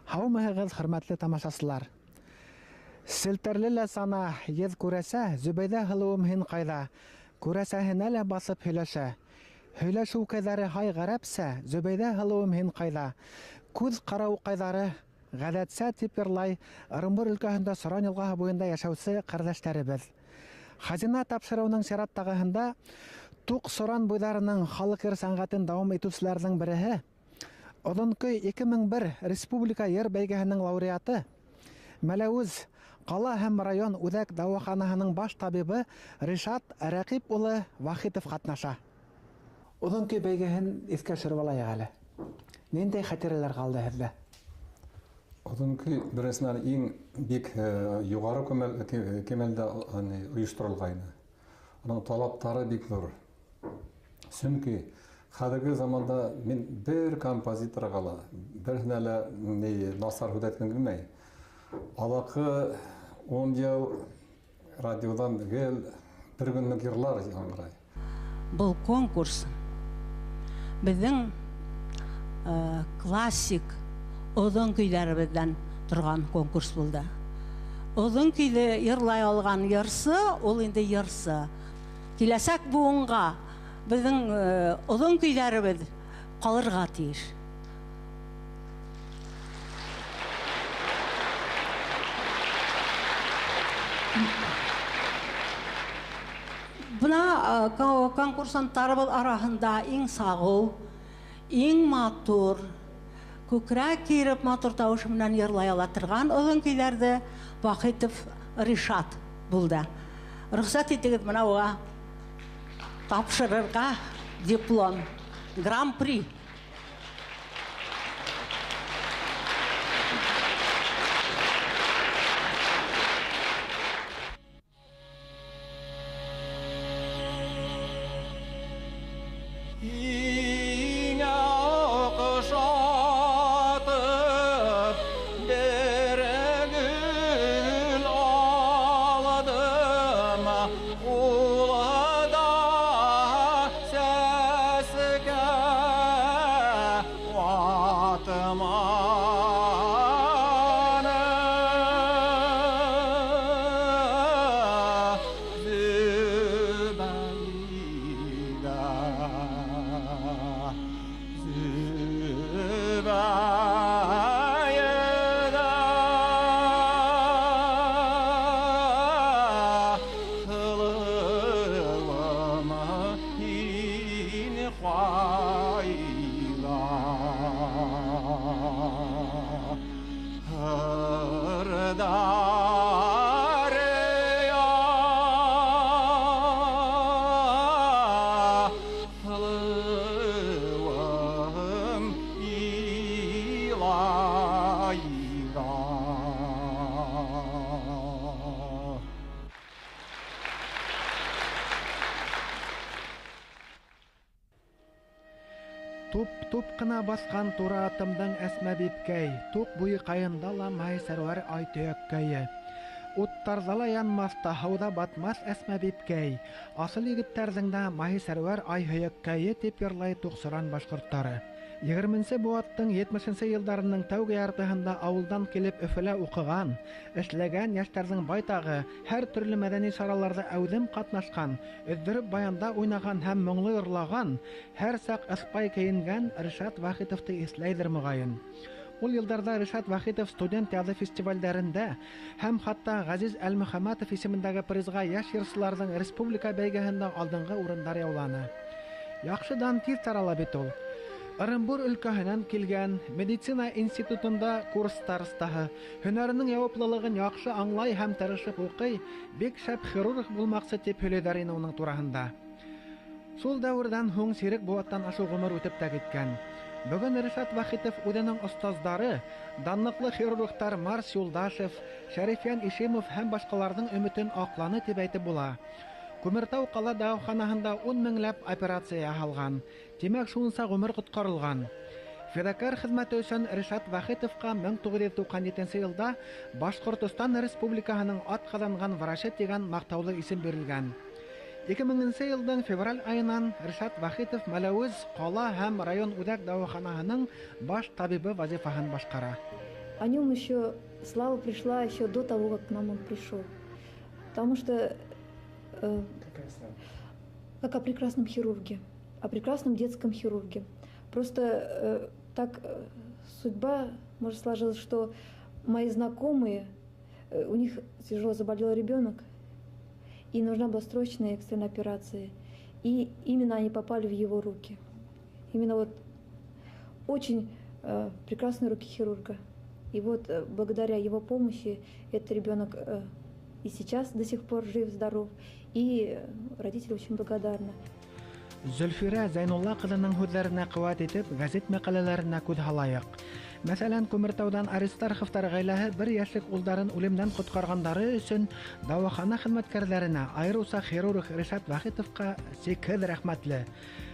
Һаумыһығыҙ, хөрмәтле тамашасылар! Селтәрле лә сана, еҙ күрәсә, Зөбәйҙә һылыуым һин ҡайҙа? Күрәсәһенә лә баҫып һөйләшә. Һөйләшеүкәйҙәре һай ғәрәпсә, Зөбәйҙә һылыуым һин ҡайҙа? Күҙ ҡарауҡайҙары ғәҙәтсә тип йырлай Ырымбур өлкәһендә Соран йылғаһы буйында йәшәүсе ҡәрҙәштәребеҙ. Хазина тапшырыуының сираттағыһында Туҡ Соран буйҙарының халыҡ йыр сәнғәтен дауам итеүселәрҙең береһе, Оҙон көй 2001 республика йыр бәйгеһенең лауреаты, Мәләүез ҡала һәм район үҙәк дауаханаһының баш табибы Ришат Рәҡип улы Вахитов ҡатнаша. Оҙон көй бәйгеһен иҫкә төшөрөп алайыҡ әле. Ниндәй хәтирәләр ҡалды һеҙҙә? Оҙон көй беренсенән иң бик юғары кимәлдә ойошторолғайны. Уның талаптары бик ҙур. Сөнки хәҙерге заманда мин бер композиторға ла, береһенә лә насар һүҙ әйткем килмәй. Аҙаҡҡы 10 йыл радиоҙан гел бер көнлөк йырлар яңғырай. Был конкурс беҙҙең классик оҙон көйҙәребеҙҙән торған конкурс булды. Оҙон көйҙө йырлай алған йырсы, ул инде йырсы. Киләсәк быуынға беҙҙең оҙон көйҙәребеҙ ҡалырға тейеш. Бына конкурсанттарыбыҙ араһында иң сағыу, иң матур, күкрәк киреп матур тауыш менән йырлай ала торған оҙон көйҙәрҙе Вахитов Ришат булды. Рөхсәт итегеҙ бына уға тапшырырға диплом, гран-при. Туп-туп ҡына баҫҡан тура атымдың Әсмә бибкәй, туҡ буйы ҡайында ла май сәрүәр ай төйәккәйе. Уттарҙа ла янмаҫ та һыуҙа батмаҫ Әсмә бибкәй, аҫыл егеттәрҙең дә май сәрүәр ай һөйәккәйе тип йырлай Туҡсыран башҡорттары. 20-нсе быуаттың 70-нсе йылдарының тәүге яртыһында ауылдан килеп Өфөлә уҡыған, эшләгән йәштәрҙең байтағы һәр төрлө мәҙәни сараларҙа әүҙем ҡатнашҡан, өҙҙөрөп баянда уйнаған һәм моңло йырлаған, һәр саҡ ыҫпай кейенгән Ришат Вахитовты иҫләйҙер моғайын. Ул йылдарҙа Ришат Вахитов студент яҙы фестивалдәрендә һәм хатта Ғәзиз Әлмөхәмәтов исемендәге призға йәш йырсыларҙың республика бәйгеһендә алдынғы урындар яуланы. Яҡшыдан тиҙ тарала бит ул. Ырымбур өлкәһенән килгән медицина институтында курс старостаһы, һөнәренең яуаплылығын яҡшы аңлай һәм тырышып уҡый, бик шәп хирург булмаҡсы тип һөйләйҙәр ине уның тураһында. Шул дәүерҙән һуң сирек быуаттан ашыу ғүмер үтеп тә киткән. Бөгөн Ришат Вахитов үҙенең остаздары, данлыҡлы хирургтар Марс Юлдашев, Шәрифйән Ишимов һәм башҡаларҙың өмөтөн аҡланы тип әйтеп була. Күмертау ҡала дауаханаһында 10 меңләп операция яһалған. Тимәк, шунса ғүмер ҡотҡарылған. Фидакар хеҙмәте өсөн Ришат Вахитовҡа 1997 йылда Башҡортостан Республикаһының атҡаҙанған врачы тигән маҡтаулы исем бирелгән. 2000 йылдың февраль айынан Ришат Вахитов Мәләүез ҡала һәм район үҙәк дауаханаһының баш табибы вазифаһын башҡара. О нем еще слава пришла еще до того, как к нам он пришел. Потому что как о прекрасном хирурге, о прекрасном детском хирурге. Просто так судьба, может, сложилась, что мои знакомые, у них тяжело заболел ребенок, и нужна была срочная экстренная операция. И именно они попали в его руки. Именно вот очень прекрасные руки хирурга. И вот благодаря его помощи этот ребенок и сейчас до сих пор жив, здоров, и родители очень благодарны. Зөлфирә Зәйнулла ҡыҙының һүҙҙәренә ҡеүәт итеп, гәзит мәҡәләләренә күҙ һалайыҡ. Мәҫәлән, Күмертауҙан Аристарховтар ғаиләһе бер йәшлек улдарын үлемдән ҡотҡарғандары өсөн дауахана хеҙмәткәрҙәренә, айырыуса хирург Ришат Вахитовҡа сикһеҙ рәхмәтле.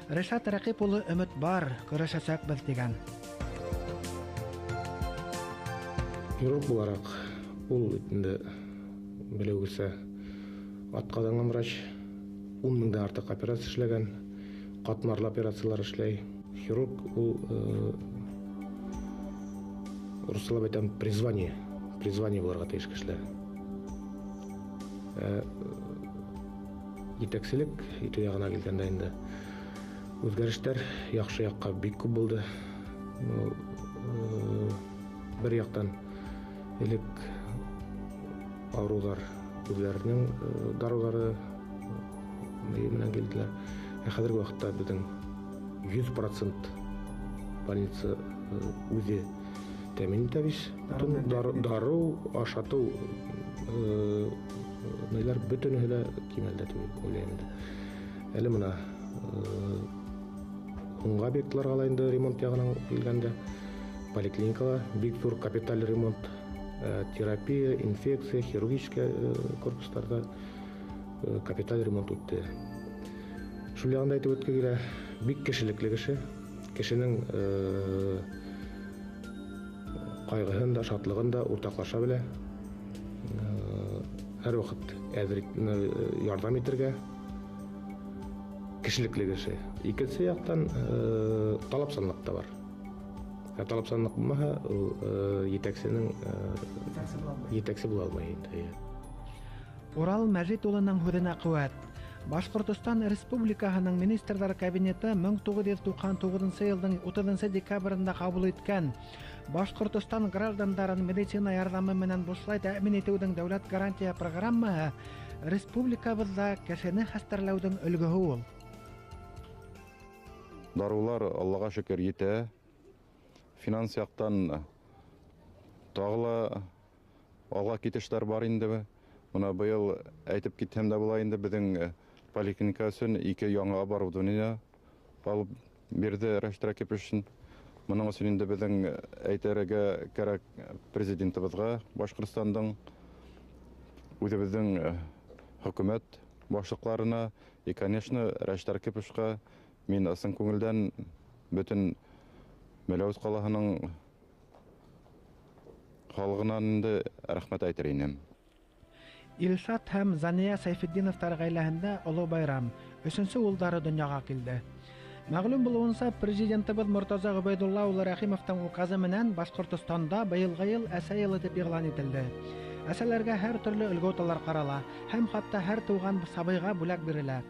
Ришат Рәҡип улы өмөт бар, көрәшәсәкбеҙ тигән. Хирург булараҡ ул инде белеүегеҙсә атҡаҙанған врач, 10 меңдән артыҡ операция эшләгән, ҡатмарлы операциялар эшләй. Хирург ул, руслап әйтәм, призвание, призвание булырға тейеш кешеләр. Етәкселек итеү яғына килгәндә инде үҙгәрештәр яҡшы яҡҡа бик күп булды. Бер яҡтан элек ауырыуҙар үҙҙәренең дарыуҙары менән килделәр. Ә хәҙерге ваҡытта беҙҙең 100% больница үҙе тәьмин итә бит. Бөтөн дарыу, ашатыу, ниләр бөтөнөһө лә кимәлдә тип уйлайым инде. Әле бына һуңғы объектларға ла инде ремонт яғынан килгәндә поликлиникала бик ҙур капиталь ремонт, терапия, инфекция, хирургический корпустарҙа капиталь ремонт үтте. Шул яғында әйтеп үтке килә, бик кешелекле кеше, кешенең ҡайғыһын да, шатлығын да уртаҡлаша белә. Һәр ваҡыт әҙер ярҙам итергә кешелекле кеше. Икенсе яҡтан талапсанлыҡ та бар. Ә талапсанлыҡ булмаһа, ул етәксенең етәксе була алмай инде. Урал Мәжит улының һүҙенә ҡеүәт. Башҡортостан Республикаһының Министрҙар Кабинеты 1999 йылдың 30 декабрендә ҡабул иткән Башҡортостан граждандарын медицина ярҙамы менән бушлай тәьмин итеүҙең дәүләт гарантия программаһы республикабыҙҙа кешене хәстәрләүҙең өлгөһө ул. Дарыулар Аллаға шөкөр етә. Финанс яҡтан тағы ла алға китештәр бар инде. Бына быйыл әйтеп китһәм дә була инде, беҙҙең поликлиника өсөн 2 яңы оборудование алып бирҙе Рәшит Рәҡипов өсөн. Моның өсөн инде беҙҙең әйтергә кәрәк президентыбыҙға, Башҡортостандың, үҙебеҙҙең хөкүмәт башлыҡларына и, конечно, Рәшит Рәҡиповҡа мин ысын күңелдән бөтөн Мәләүез ҡалаһының халҡынан инде рәхмәт әйтер инем. Илшат һәм Зания Сәйфетдиновтар ғаиләһендә оло байрам, өсөнсө улдары донъяға килде. Мәғлүм булыуынса, президентыбыҙ Мортаза Ғөбәйҙулла улы Рәхимовтың указы менән Башҡортостанда быйылғы йыл әсә йылы тип иғлан ителде. Әсәләргә һәр төрлө льготалар ҡарала һәм хатта һәр тыуған сабыйға бүләк бирелә.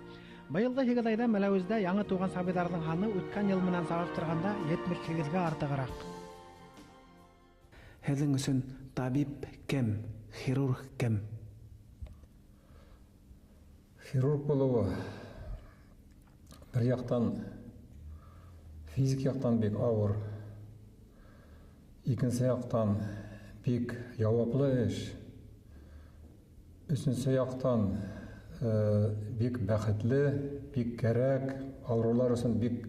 Быйылғы 8 айҙа Мәләүездә яңы тыуған сабыйҙарҙың һаны үткән йыл менән сағыштырғанда 78-гә артығыраҡ. Һеҙҙең өсөн табип кем, хирург кем? Хирург булыуы бер яҡтан физик яҡтан бик ауыр, икенсе яҡтан бик яуаплы эш, өсөнсө яҡтан бик бәхетле, бик кәрәк, ауырыулар өсөн бик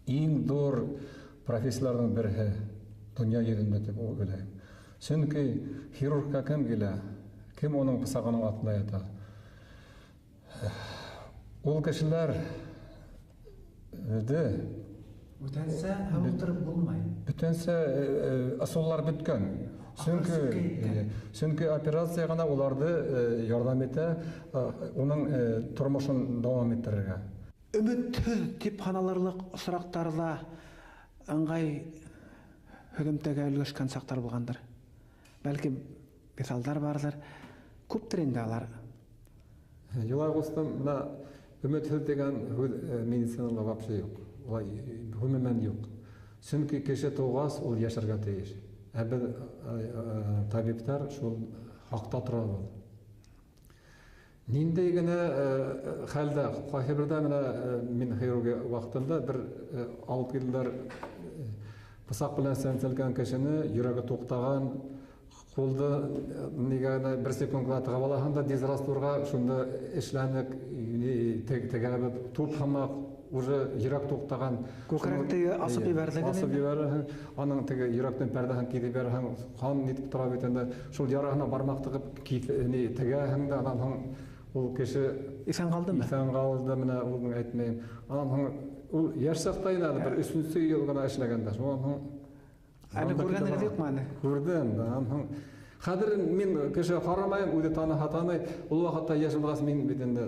иң ҙур профессияларҙың береһе донъя йөҙөндә тип уйлайым. Сөнки хирургка кем килә, кем уның бысағының артында ята? Ул кешеләр Бүтәнсә һауыҡтырып булмай. Бүтәнсә ысуллар бөткән. Сөнки операция ғына уларҙы ярҙам итә, уның тормошон дауам иттерергә. Өмөтһөҙ тип һаналырлыҡ осраҡтарҙа ыңғай һөҙөмтәгә өлгәшкән саҡтар булғандыр. Бәлки миҫалдар барҙыр. Күптер инде алар. Юлай ҡустым, бына өмөтһөҙ тигән һүҙ медицинала вообще юҡ. Улай ғөмүмән юҡ. Сөнки кеше тыуғас, ул йәшәргә тейеш. Ә беҙ табиптар шул хаҡта торабыҙ. Ниндәй генә хәлдә, ҡайһы берҙә менә мин хирургия ваҡытында бер алып килделәр бысаҡ белән сәнселгән кешене, йөрәге туҡтаған, ҡулды нигә генә бер секундҡа тығып алаһың да дезрастворға шунда эшләнек, тегәбеҙ туп һымаҡ, уже йөрәк туҡтаған. Күкрәкте асып ебәрҙегеҙ. Асып ебәрәһең, аның теге йөрәктең пәрҙәһен киҫеп ебәрәһең, ҡан нитеп тора бит инде. Шул яраһына бармаҡ тығып тегәһең дә, анан һуң ул кеше иҫән ҡалдымы? Иҫән ҡалды, менә уны әйтмәйем. Анан һуң ул йәш саҡта инде әле бер өсөнсө йыл ғына эшләгәндә. Шунан һуң әле күргәнегеҙ юҡмы әле? Күрҙем, анан һуң хәҙер мин кеше ҡарамайым, үҙе таныһа таный. Ул ваҡытта йәш булғас мин бит инде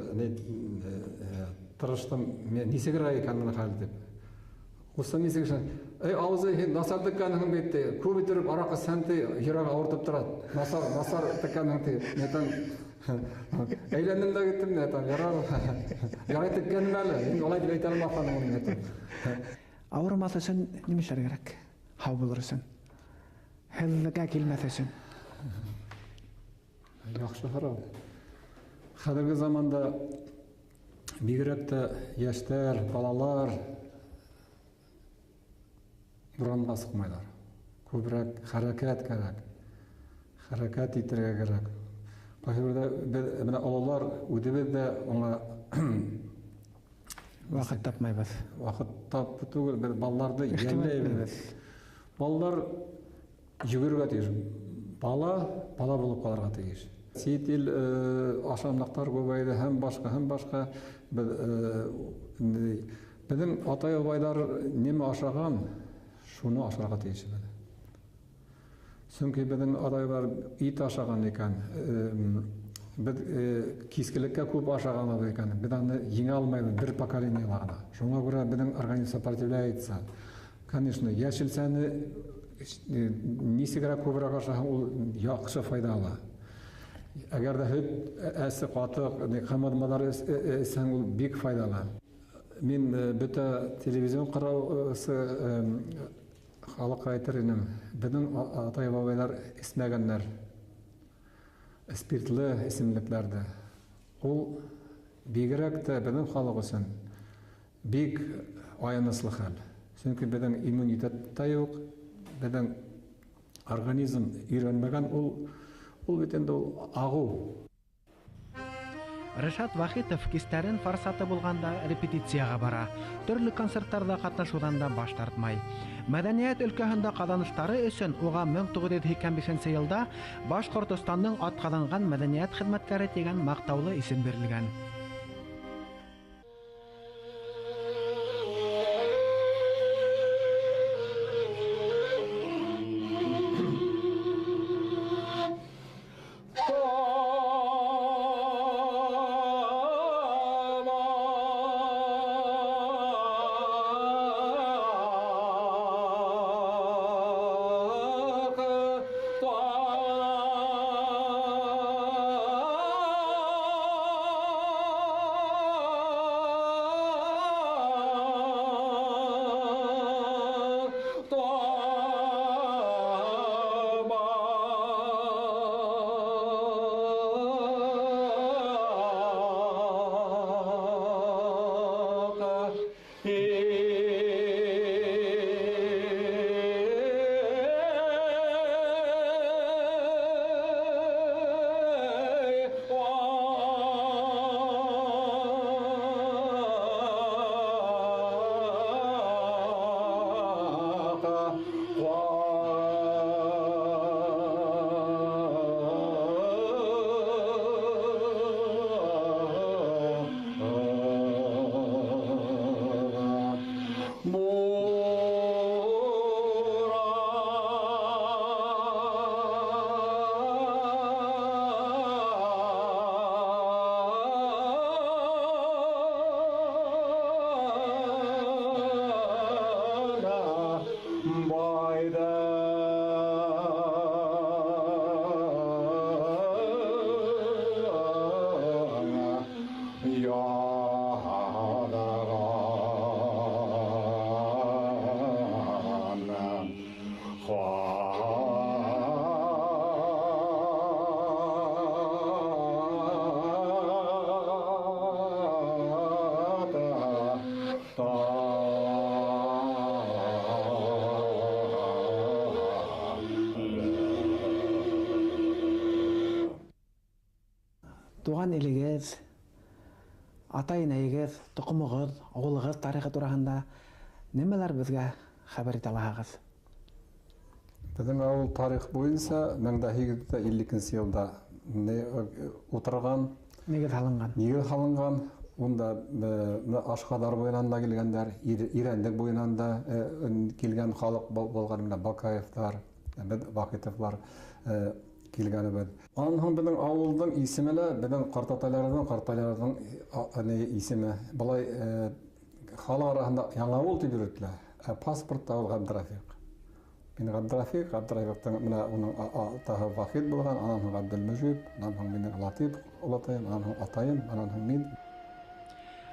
тырыштым, мин нисегерәк икән моны хәл итеп. Ҡустым нисек эшлән? Эй, ауыҙы һин насар теккәнһең бит, ти. Күп иттереп араҡы эсһәң, ти, йөрәге ауыртып тора. Насар, насар теккәнһең, ти. Мин әйтәм, әйләндем дә киттем, мин әйтәм, ярар. Ярай теккәнем әле. Мин улай тип әйтә алмаҫмын, мин әйтәм. Ауырмаҫ өсөн нимә эшләргә кәрәк? Һау булыр өсөн. Һеҙгә килмәҫ өсөн. Яҡшы һорау. Хәҙерге заманда бигерәк тә йәштәр, балалар урамға сыҡмайҙар. Күберәк хәрәкәт кәрәк. Хәрәкәт итергә кәрәк. Ҡайһы берҙә беҙ, менә ололар үҙебеҙ ҙә уңа ваҡыт тапмайбыҙ. Ваҡыт тапты түгел, беҙ балаларҙы йәлләйбеҙ. Балалар йүгерергә тейеш. Бала, бала булып ҡалырға тейеш. Сит ил ашамлыҡтар күбәйҙе, һәм башҡа, һәм башҡа. Беҙҙең атай-бабайҙар нимә ашаған, шуны ашарға тейешбеҙ. Сөнки беҙҙең атай-бабайлар ит ашаған икән, беҙ кискелеккә күп ашағанбыҙ икән, беҙ аны еңә алмайбыҙ бер поколениела ғына. Шуңа күрә беҙҙең организм сопротивляется. Конечно, йәшелсәне нисегерәк күберәк ашаһаң, ул яҡшы файҙалы. Әгәр ҙә һөт, әсе, ҡатыҡ, ҡымыҙмалар эсһәң, ул бик файҙалы. Мин бөтә телевизион ҡараусы халыҡҡа әйтер инем, беҙҙең атай-бабайлар эсмәгәндәр спиртлы эсемлектәрҙе. Ул бигерәк тә беҙҙең халыҡ өсөн бик аяныслы хәл. Сөнки беҙҙең иммунитет та юҡ, беҙҙең организм өйрәнмәгән, ул бит инде ул ағыу. Ришат Вахитов кистәрен форсаты булғанда репетицияға бара. Төрлө концерттарҙа ҡатнашыуҙан да баш тартмай. Мәҙәниәт өлкәһендә ҡаҙаныштары өсөн уға 1985 йылда Башҡортостандың атҡаҙанған мәҙәниәт хеҙмәткәре тигән маҡтаулы исем бирелгән. Туған илегеҙ, атай-инәйегеҙ, тоҡомоғоҙ, ауылығыҙ тарихы тураһында нимәләр беҙгә хәбәр итә алаһығыҙ? Беҙҙең ауыл тарих буйынса 1852 йылда ултырған, нигеҙ һалынған. Нигеҙ һалынған. Унда Ашҡаҙар буйынан да килгәндәр, Ирәндек буйынан да килгән халыҡ булған, менә Бакаевтар, беҙ Вахитовлар килгәнебеҙ. Анан һуң беҙҙең ауылдың исеме лә беҙҙең ҡартатайларҙың исеме. Былай халыҡ араһында Яңауыл тип йөрөтөлә, ә паспортта ул Ғабдрафиҡ. Мин Ғабдрафиҡ, Ғабдрафиҡтың менә уның атаһы Вахит булған, анан һуң Ғабделмөжип, анан һуң минең Латип олатайым, анан һуң атайым, анан һуң мин.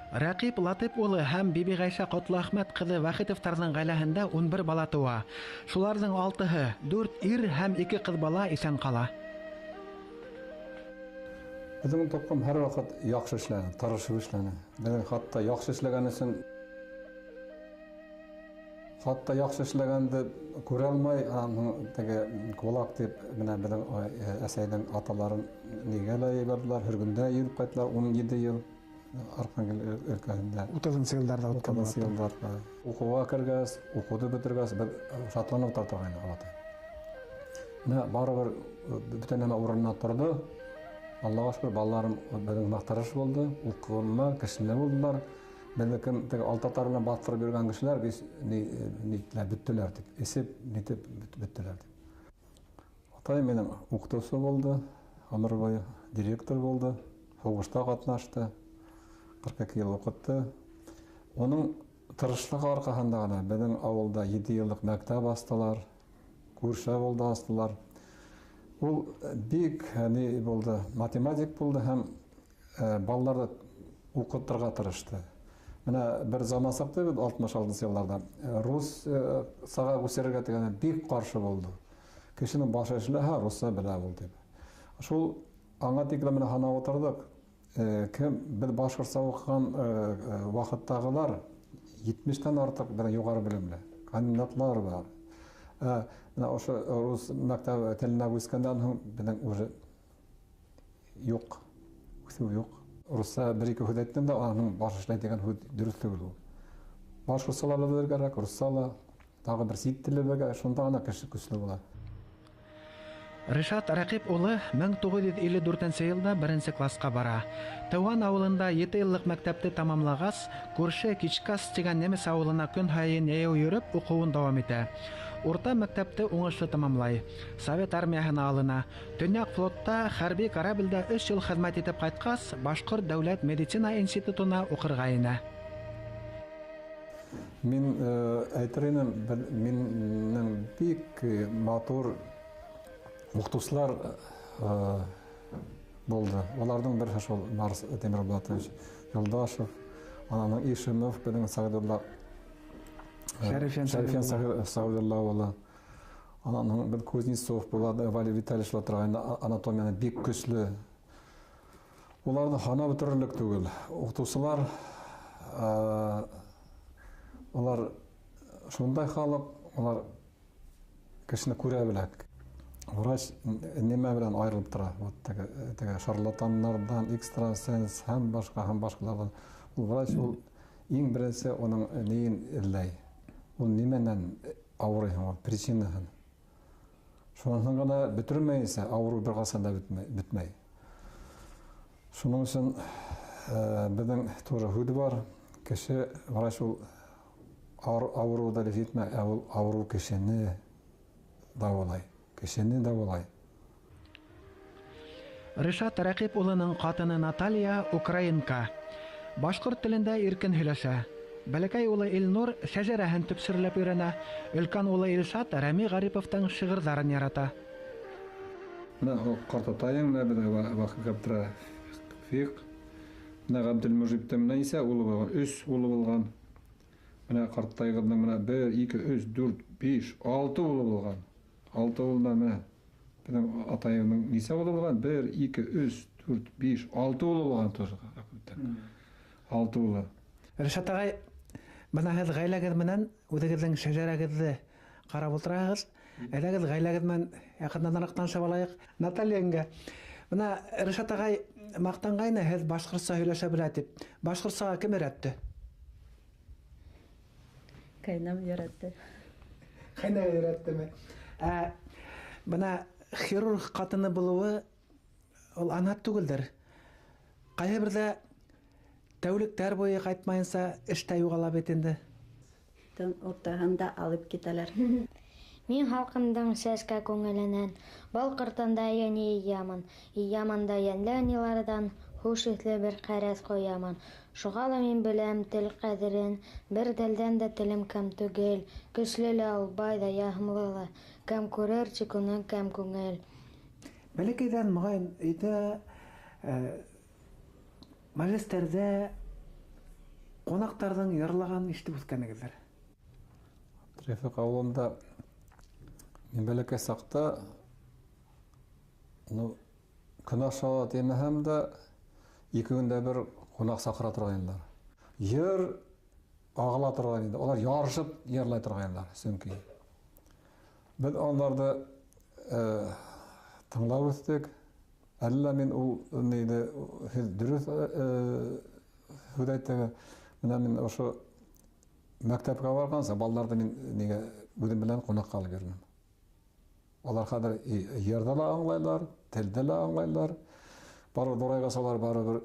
Рәҡип Латип улы һәм Бибиғәйшә Ҡотлоәхмәт ҡыҙы Вахитовтарҙың ғаиләһендә 11 бала тыуа. Шуларҙың 6-һы, 4 ир һәм 2 ҡыҙ бала иҫән ҡала. Беҙҙең тоҡом һәр ваҡыт яҡшы эшләне, тырышып эшләне. Беҙҙең хатта яҡшы эшләгән өсөн, хатта яҡшы эшләгәнде күрә алмай, аның теге кулак тип менә беҙҙең әсәйҙең аталарын нигә лә ебәрҙеләр, һөргөндә йөрөп ҡайттылар 17 йыл. Архангел өлкәһендә. 30-нсы йылдарҙа үткән. 30-нсы йылдарҙа. Уҡыуға кергәс, уҡыуҙы бөтөргәс, беҙ шатланып тартыҡ олатай. Менә барыбер бөтә нәмә урынына торҙо. Аллаға шөкөр, балаларым беҙҙең тырыш булды, уҡығанлар, кешеләр булдылар. Беҙҙе кем теге алтатар менән баҫтырып йөрөгән кешеләр беҙ ни бөттөләр тип, эсеп нитеп бөттөләр тип. Атайым минең уҡытыусы булды, ғүмер буйы директор булды, һуғышта ҡатнашты. 42 йыл уҡытты. Уның тырышлығы арҡаһында ғына беҙҙең ауылда 7 йыллыҡ мәктәп астылар, күрше ауылда астылар. Ул бик ни булды, математик булды һәм балаларҙы уҡытырға тырышты. Менә бер заман сыҡты бит 66-нсы йылдарҙа. Рус саға күсерергә тигән бик ҡаршы булды. Кешенең башы эшләһә, русса белә ул тип. Шул аңа тиклем менә һанап ултырҙыҡ. Кем беҙ башҡортса уҡыған ваҡыттағылар 70-тән артыҡ беҙҙең юғары белемле кандидатлар бар. Менә ошо рус мәктәбе теленә күскәндән һуң беҙҙең уже юҡ, үҫеү юҡ. Русса бер-ике һүҙ әйттем дә, аның баш эшләй тигән һүҙ дөрөҫ түгел ул. Башҡортса ла белергә кәрәк, русса ла, тағы бер сит теле белергә, шунда ғына кеше көслө була. Ришат Рәҡип улы 1954 йылда беренсе класҡа бара. Тыуған ауылында 7 йыллыҡ мәктәпте тамамлағас, күрше Кичкас тигән немец ауылына көн һайын йәйәү йөрөп уҡыуын дауам итә. Урта мәктәпте уңышлы тамамлай. Совет армияһына алына. Төньяҡ флотта хәрби кораблдә 3 йыл хеҙмәт итеп ҡайтҡас, Башҡорт дәүләт медицина институтына уҡырға инә. Мин әйтер инем, минең бик матур уҡытыусылар булды. Уларҙың береһе шул Марс Тимербулатович Юлдашев, ананың Ишимов, беҙҙең Сәғиҙулла Шәрифйән Сәғиҙулла улы. Ананың бер Кузнецов була, Валерий Витальевич була торғайны, анатомияны бик көслө. Уларҙы һанап бөтөрөрлөк түгел. Уҡытыусылар, улар шундай халыҡ, улар кешене күрә белә. Врач нимә белән айырылып тора? Вот теге шарлатаннардан, экстрасенс һәм башҡа һәм башҡаларҙан. Ул врач ул иң беренсе уның нейен эҙләй. Ул нимәнән ауырый һуң, ул причинаһын. Шунан һуң ғына бөтөрмәйенсә ауырыу бер ҡасан да бөтмәй. Шуның өсөн беҙҙең тоже һүҙ бар. Кеше врач ул ауырыуҙы лечить итмәй, ә ул ауырыу кешене дауалай. Кешене дауалай. Ришат Рәҡип улының ҡатыны Наталья украинка. Башҡорт телендә иркен һөйләшә. Бәләкәй улы Илнур шәжәрәһен төпсөрләп өйрәнә. Өлкән улы Илшат Рәми Ғариповтың шиғырҙарын ярата. Менә ҡартатайың, менә беҙҙең Вахит Ғабдрафиҡ, менә Ғабделмөжиптең менә нисә улы булған? 3 улы булған. Менә ҡартатайығыҙҙың менә 1, 2, 3, 4, 5, 6 улы булған. 6 улына менә беҙҙең атайымдың нисә улы булған? 1, 2, 3, 4, 5, 6 улы булған тоже. 6 улы. Ришат ағай, бына һеҙ ғаиләгеҙ менән үҙегеҙҙең шәжәрәгеҙҙе ҡарап ултыраһығыҙ. Әйҙәгеҙ ғаиләгеҙ менән яҡынданыраҡ танышып алайыҡ. Наталья еңгә, Бына Ришат ағай маҡтанғайны, һеҙ башҡортса һөйләшә белә тип. Башҡортсаға кем өйрәтте? Ҡәйнәм өйрәтте. Ҡәйнә өйрәттеме? Бына хирург ҡатыны булыуы ул анһат түгелдер. Ҡайһы берҙә тәүлектәр буйы ҡайтмайынса эштә юғала бит инде. Төн уртаһында алып китәләр. Мин халҡымдың сәскә күңеленән, был ҡыртында йән йыямын, йыямын да йәнле ынйыларҙан, хуш еҫле бер ҡәрәс ҡоямын. Шуға ла мин беләм тел ҡәҙерен, бер телдән дә телем кәм түгел, көслө лә ул, бай ҙа, яһымлы ла, кәм күрер, тик уның кәм күңел. Бәләкәйҙән моғайын өйҙә, мәжлестәрҙә ҡунаҡтарҙың йырлағанын ишетеп үҫкәнегеҙҙер. Рәфиҡ ауылында мин бәләкәй саҡта, ну, көн аша тимәһәм дә, ике көндә бер ҡунаҡ саҡыра торғайнылар. Йыр ағыла торған ине. Улар ярышып йырлай торғайнылар, сөнки беҙ уларҙы тыңлап үҫтек. Әллә мин ул ниҙе, һеҙ дөрөҫ һүҙ әйттегеҙ. Бына мин ошо мәктәпкә барғанса балаларҙы мин нигә үҙем белән ҡунаҡҡа алып йөрөнөм. Улар хәҙер йырҙы ла аңлайлар, телде лә аңлайлар. Барыбер ҙурайғас улар барыбер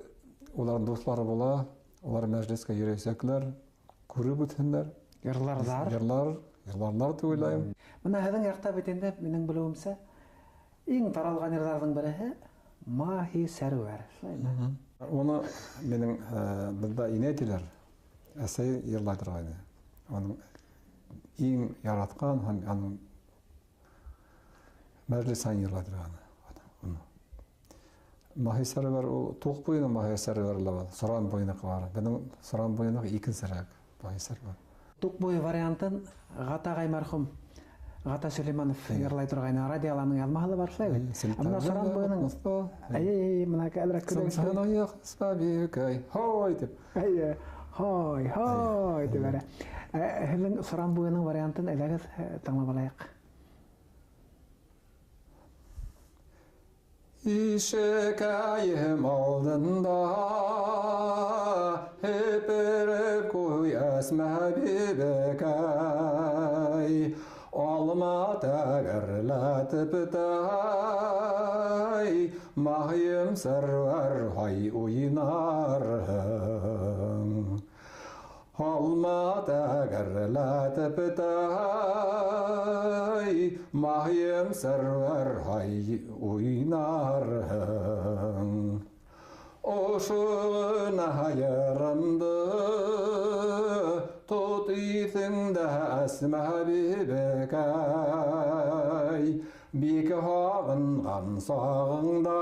уларҙың дуҫлары була, улар мәжлескә йөрөйәсәкләр, күреп үтһендәр. Йырларҙар. Йырларҙар тип уйлайым. Бына һеҙҙең яҡта бит инде, минең белеүемсә, иң таралған йырҙарҙың береһе Маһи Сәрүәр, шулаймы? Уны минең бында инәй тиләр, әсәй йырлай торғайны. Уның иң яратҡан һәм аның мәжлес һайын йырлай торғаны. Уны. Маһи Сәрүәр ул туҡ буйының Маһи Сәрүәре лә бар, Соран буйыныҡы бар. Беҙҙең Соран буйыныҡы икенсерәк Маһи Сәрүәр. Туҡ буйы вариантын Ғата ағай мәрхүм Ғата Сөләймәнов йырлай торғайны. Радиоланың яҙмаһы ла бар шулай бит. Син Ә бына Соран тәүҙә буйының Мосто. Эйе, эйе, бына әҙерәк көләгеҙ. Сынсыһын аяҡ, сабикай, һой тип. Эйе, һой, һой тип әле. Һеҙҙең Соран буйының вариантын әйҙәгеҙ, тыңлап алайыҡ. Ишекәйем алдында һепереп ҡуй Әсмә бибекәй. Алма тәгәрләтеп тай, маһйым сәрвәр һай уйнарһың. Алма тәгәрләтеп тай, маһйым сәрвәр һай уйнарһың. Ошоғына йырымды тот иҫеңдә Әсмә бибекәй. Бик һағынған сағыңда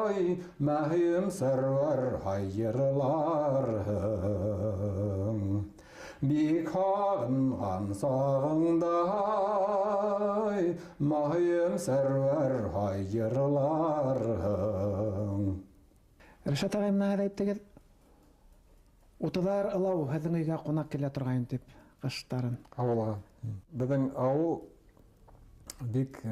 ай, мәһйем сәрвәр һай йырларһың. Бик һағынған сағыңда ай, мәһйем сәрвәр һай йырларһың. Ришат ағай, бына һеҙ әйттегеҙ, утыҙар ылау һеҙҙең өйгә ҡунаҡ килә торғайны тип ҡыштарын. Ауылға. Беҙҙең ауыл бик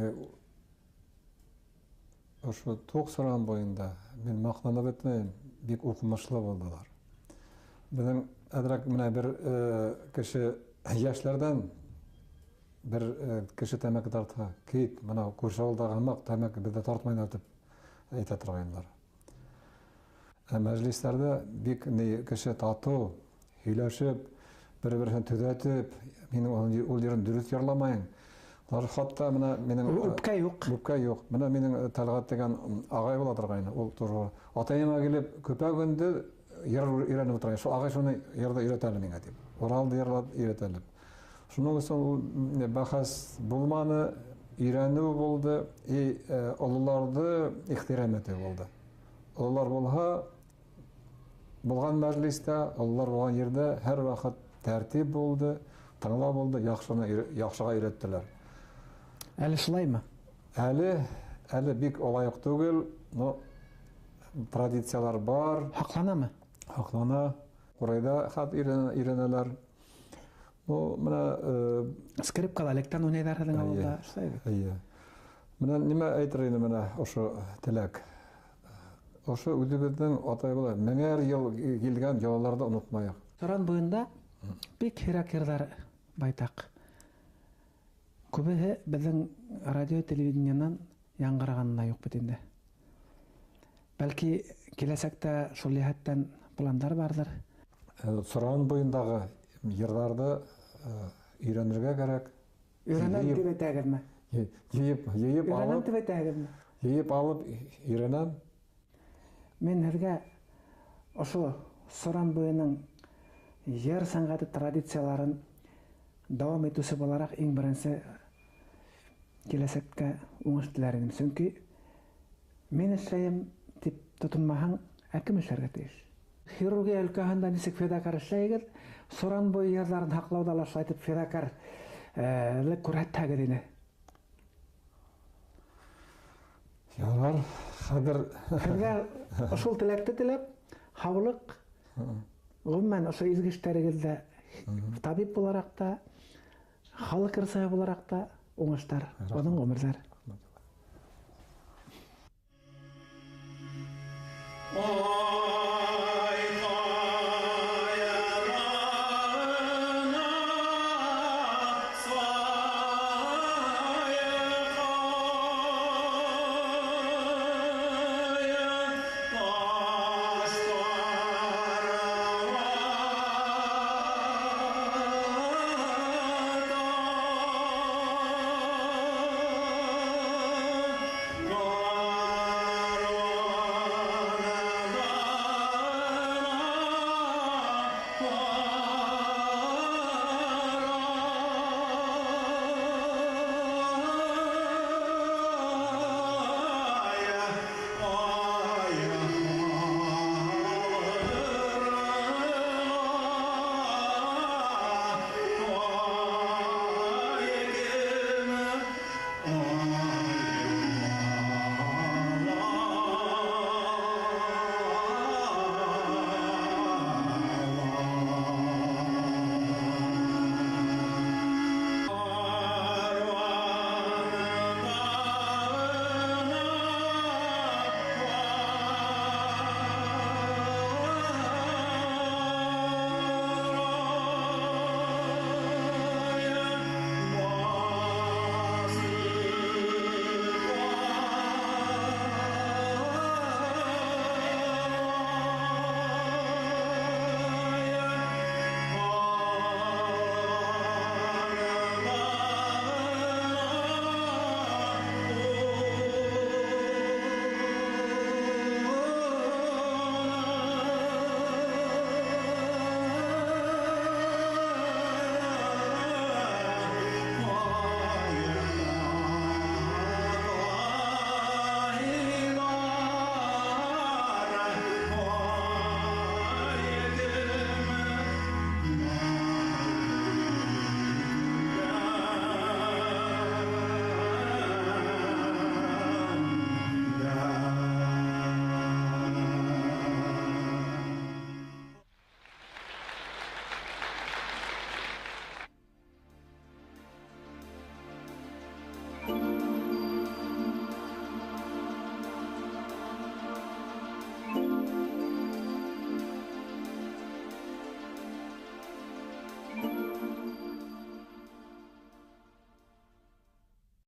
ошо Туҡ Соран буйында, мин маҡтанып бөтмәйем, бик уҡымышлы булдылар. Беҙҙең әҙерәк менә бер кеше йәштәрҙән бер кеше тәмәке тартһа, кит, бына күрше ауылдағы һымаҡ тәмәке беҙҙә тартмайҙар тип әйтә торғайнылар. Ә мәжлестәрҙә бик ни кеше татыу, һөйләшеп, бер-береһен төҙәтеп, минең ул ерен дөрөҫ йырламайым. Улар хатта бына минең Үпкә юҡ. Үпкә юҡ. Бына минең Тәлғәт тигән ағай була торғайны, ул туры. Атайыма килеп, көпә көндө йыр өйрәнеп ултыра. Шул ағай шуны йырҙы өйрәтә әле миңә тип. Уралды йырлап өйрәтә әле. Шуның өсөн ул бәхәс булманы, өйрәнеү булды, и ололарҙы ихтирам итеү булды. Ололар булһа, булған мәжлистә, ололар булған ерҙә һәр ваҡыт тәртип булды, тыңлау булды, яҡшыға өйрәттеләр. Әле шулаймы? Әле бик олай уҡ түгел, но традициялар бар. Һаҡланамы? Һаҡлана. Ҡурайҙа хат өйрәнәләр. Ну, бына Скрипкала электән уйнайҙар һеҙҙең Эйе. ауылда, шулай бит? Эйе. Менә нимә әйтер инде менә ошо теләк. Ошо үҙебеҙҙең атай була меңәр йыл килгән йолаларҙы онотмайыҡ. Соран буйында бик һирәк йырҙар байтаҡ. Күбеһе беҙҙең радио телевидениенан яңғырағанына юҡ бит инде. Бәлки киләсәктә шул йәһәттән пландар барҙыр. Соран буйындағы йырҙарҙы өйрәнергә кәрәк. Өйрәнәм тип әйтәгеҙме? Йыйып Өйрәнәм алып, тип әйтәгеҙме? Йыйып алып өйрәнәм. Мин һеҙгә ошо Соран буйының йыр сәнғәте традицияларын дауам итеүсе булараҡ иң беренсе киләсәккә уңыш теләр инем. Сөнки мин эшләйем тип тотонмаһаң, ә кем эшләргә тейеш? Хирургия өлкәһендә нисек фидакар эшләйегеҙ, Соран буйы йырҙарын һаҡлауҙа ла шулай итеп фидакарлыҡ күрһәтһәгеҙ ине. Ярар, хәҙер Һеҙгә ошол теләкте теләп, һаулыҡ, ғөмүмән ошо изге эштәрегеҙҙә табип булараҡ та, халыҡ йырсыһы булараҡ та уңыштар, оҙон ғүмерҙәр.